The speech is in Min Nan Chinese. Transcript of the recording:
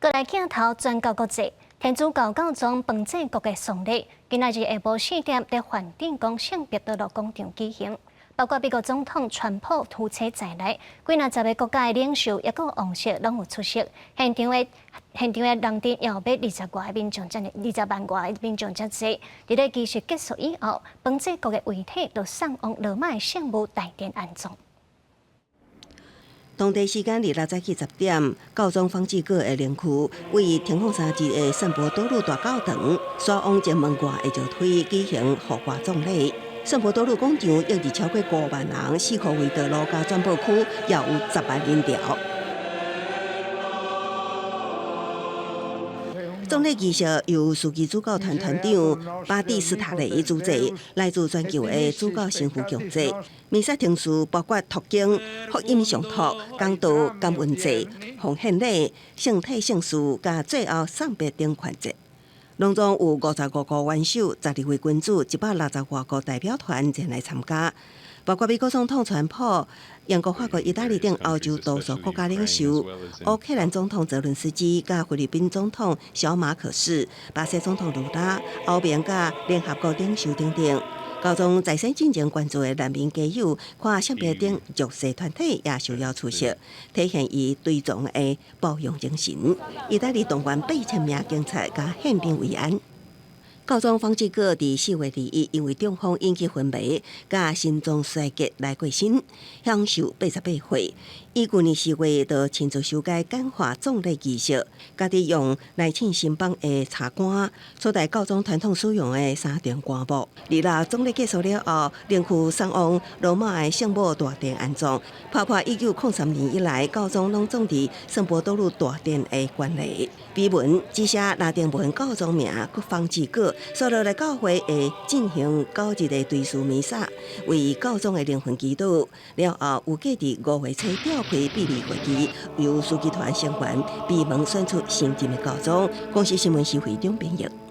閣來鏡頭轉到國際，天主教教宗方濟各的喪禮，今仔日下晡4點佇梵蒂岡聖彼得羅廣場舉行，包括美國總統川普驅車在內，幾若十个國家的領袖，抑閣王室攏有出席。現場的人陣猶欲20外民眾遮，20萬外民眾遮濟。佇咧儀式結束以後，方濟各的遺體就送往羅馬的聖母大殿安葬。當地時間26早起10點，教宗方濟各的靈軀位天空三日的聖伯多祿大教堂，徙往前門外的石梯舉行火化葬禮。聖伯多祿廣場湧入超過5萬人，四箍圍道路佮轉播區也有10萬人潮。葬禮儀式由樞機主教團團長巴蒂斯塔雷主祭，來自全球的主教神父共祭。彌撒程序包括讀經、福音誦讀、講道、感恩祭、奉獻禮、聖體聖事，佮最後送別等環節。攏總有55個元首、12位君主、160外個代表團前來參加，包括美國總統川普、英國、法國、意大利等歐洲多數國家領袖，烏克蘭總統澤倫斯基、佮菲律賓總統小馬可仕、巴西總統盧拉、歐盟佮聯合國領袖等等。教宗在生進前關注的難民家友、跨性別等弱勢團體也受邀出席，體現伊對眾的包容精神。意大利動員8000名警察佮憲兵維安。教宗方濟各佇4月21因為中風引起昏迷，佮心臟衰竭來過身，享壽88歲。伊舊年4月就親自修改簡化葬禮儀式，家己用來請新房的茶棺取代教宗傳統使用的三重棺木。26葬禮結束了後，靈軀送往羅馬的聖母大殿安葬，打破1903年以來教宗攏葬佇聖伯多祿大殿的慣例。碑文只寫拉丁文教宗名，閣方濟各。紲落來教會會進行9日的追思彌撒，為教宗的靈魂祈禱。了後，預計佇5月初召開秘密會議，由樞機團成員閉門選出新任的教宗。公視新聞施惠中編譯。